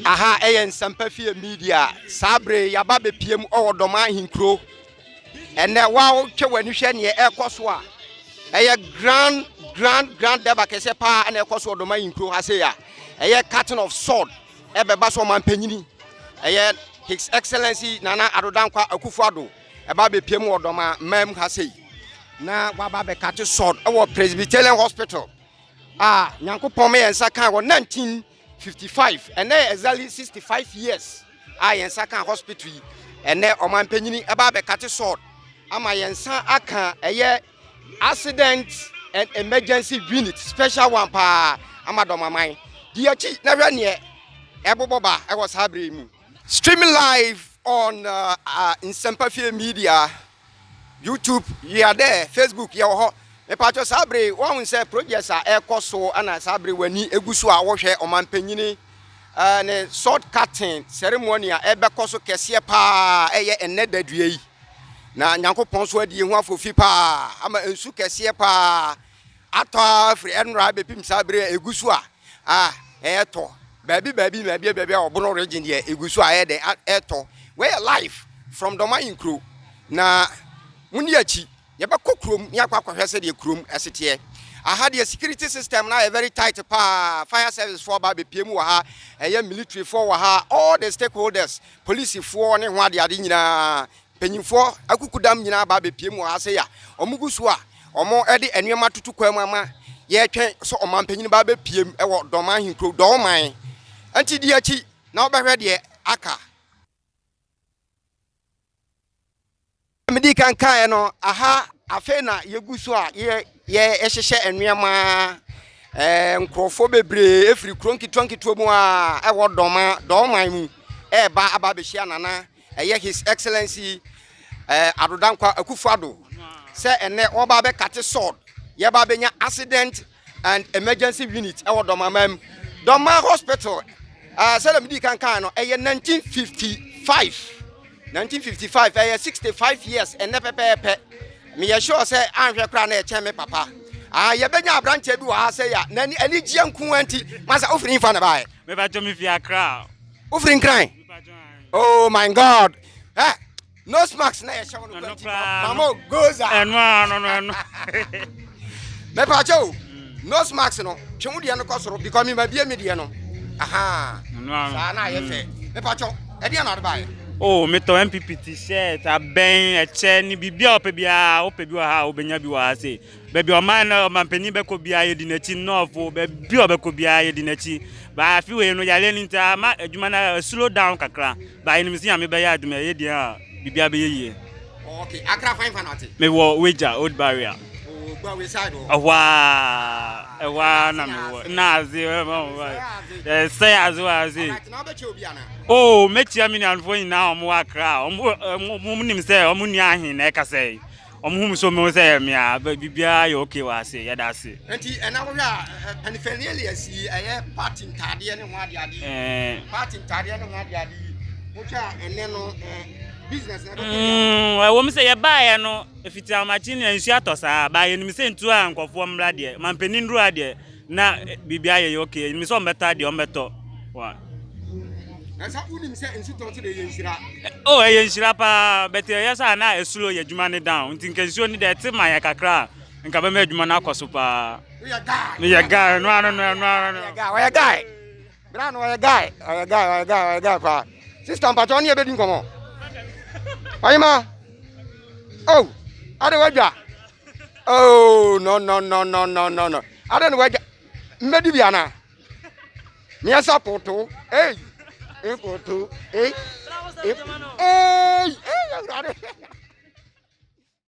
Aha ɛyɛ Nsɛmpa Fie Media. Saa bere yi yɛaba bɛpie mu wɔ Dɔm Ahenkuro. Ɛnɛ woatwa w'ani hwɛ neɛ ɛrekɔ so a ɛyɛ grand grand grand dɛba kɛseɛ paa ɛna ɛkɔ so wɔ Dɔm Ahenkuro ha sei a ɛyɛ cutting of sword ɛbɛba so ɔmampanyini ɛyɛ His Excellency Nana Addo Dankwa Akufo-Addo ɛba bɛpie mu wɔ Dɔm man mu ha sei na waba bɛcut sword ɛwɔ Presbyterian Hospital a Nyankopɔn ma yɛn nsa kan wɔ 1955. Ɛnɛ yɛ exactly 65 years a yɛn nsa kan hospital yi. Ɛnɛ ɔmanpanyini ɛba abɛcut sword ama yɛn nsa aka ɛyɛ accident and emergency unit, special one paa ama Dɔmaman. Di akyi na hwɛ neɛ ɛbobɔ ba ɛwɔ saa bere yi mu. Streaming live on Nsɛmpa Fie Media, YouTube, we are there, Facebook yɛwɔ hɔ. Mepatwɛ, saa bere wɔn sɛ projects a ɛrekɔ so ɛna saa bere w'ani egu so a wɔhwɛ ɔmanpanyini ne sword cutting ceremony a ɛbɛkɔ so kɛseɛ paa ɛyɛ ɛnɛ dadua yi. Na Nyankopɔn so adi ho afofi paa ama nsu kɛseɛ paa atɔ afiri ɛnora abɛpim saa bere a egu so a ɛyɛ baabi baabi baabi baabi a ɔbono region deɛ egu so a ɛyɛ dɛ ɛtɔ. Wɔyɛ live from Dɔm Ahenkuro na mo ni akyi yɛbɛkɔ kurom ne akɔ akɔhwɛ sɛdeɛ kurom ɛseteɛ. Aha deɛ, security system na yɛ very tight paa. Fire service foɔ ba abɛpie mu wɔ ha, ɛyɛ military foɔ wɔ ha, all the stakeholders, polisifoɔ ne ho adeade nyinaa, mpanyinfoɔ akukudam nyinaa ba abɛpie mu wɔ ha sɛ ya ɔmo gu so a ɔmo ɛde nneɛma tutu kwan mu ama yɛretwɛn sɛ ɔmanpanyin ba abɛpie mu ɛwɔ Dɔm Ahenkuro Dɔɔman. Nti di akyi na wobɛhwɛ deɛ aka. Medi kan kaeɛ no, aha afei na yɛgu so a yɛ yɛhyehyɛ nneɛma. Nkurɔfoɔ bebree efiri kuro nketewa nketewa mu a ɛwɔ Dɔma Dɔɔman mu ɛɛba aba abɛhyia Nana ɛyɛ His Excellency Addo Dankwa Akufo-Addo sɛ ɛnɛ wɔba abɛcut sword, yɛba abɛnya accident and emergency unit ɛwɔ Dɔmaman mu, Dɔma Hospital. Sɛdeɛ medi kan kan no, ɛyɛ 1955, 1955, ɛyɛ 65 years ɛnɛ pɛpɛɛpɛ. Meyɛ sure sɛ anhwɛ koraa na ɛkyɛn me papa. Ah, yɛbɛnya aberanteɛ bi wɔ ha sɛ ya n'ani ani gyeɛ nko ara nti masa wofiri nfa na baayɛ. Mepatɔ, me fi Accra. Wofiri Nkran? Oh my God, eh, nose mask na yɛhyɛ wo no Ɛno kora nti koraa mama o goza. Ɛno a no no ɛno. Mepaakyɛ o, nose mask no twe wo deɛ no kɔ soro because mema bie me deɛ no aha. Ɛno ano. Saa na ayɛ fɛ. Mepaakyɛ, ɛdeɛ na ade baayɛ? Oh, metɔ NPP T-shirt, abɛn, ɛkyɛ ne biribi a wopɛ biara, wopɛ bi wɔ ha a wobɛnya bi wɔ ha sei. Baabi a ɔman no ɔmanpanin bɛkɔ biara yɛdi n'akyi, nɔɔfo baabi a ɔbɛkɔ biara yɛdi n'akyi. Baa afi wei no yare no nti ama adwuma no slow down kakra. Baa yɛnim sɛ Nyame bɛyɛ adwuma ɛyɛ deɛ a biribiara bɛyɛ yie. Okay, Accra fan fan ate? Mewɔ Wagya Old Barrier. Oh, gba we side hɔ. Ɛhɔ a ɛhɔ a na mewɔ. Na ase ɛsɛ ase wɔ ase. Alright, na wobɛkyɛ obi ana? Oh, mɛkyia me nuafoɔ nyinaa a ɔmo wɔ Accra. Ɔmo nim sɛ ɔmo nua ahen na ɛkasa yi. Ɔmo hu me so ɔmo sɛ ɛyɛ me a biribiara yɛ okay wɔ ase. Yɛda ase. Nti ɛna wohwɛ a paraphernalia yi ɛyɛ party ntaadeɛ ne ho adeade yi. Party ntaadeɛ ne ho adeade yi, wohwɛ a ɛnɛ no business na ɛbɛkɔ yɛ? Ɛwɔ mu sɛ yɛbaeɛ no ɛfiti ahomakye ne nsuo atɔ saa, baa yɛnim sɛ ntuo a nkɔfoɔ mmra deɛ mampanin duru ha deɛ na biribiara yɛ okay. Yɛnim sɛ ɔmbɛtɔ adeɛ, ɔmbɛtɔ. Wa. Na sɛ wonim sɛ nsutɔ nso de yɛ nhyira. Oh, ɛyɛ nhyira paa, but ɛyɛ sɛ na ɛslow yɛ adwuma no down, nti nka nsuo no deɛ ɛte ma yɛ kakra a nka bɛma adwuma no akɔ so paa. Woyɛ guy. Meyɛ guy, ɛno ano no ɛno ano no. Ɔyɛ guy, ɔyɛ guy bra no, ɔyɛ guy, ɔyɛ guy, ɔyɛ guy, ɔyɛ guy paa. Sister mpatwa, ɔne yɛbɛdi nkɔmmɔ. Ɔyema oh, ade wadwa. Oh, no no no no no no no, ade no wadwa mbɛdi bi ana mmiɛnsa poto ei ekoto ei ei ei ei, Awurade.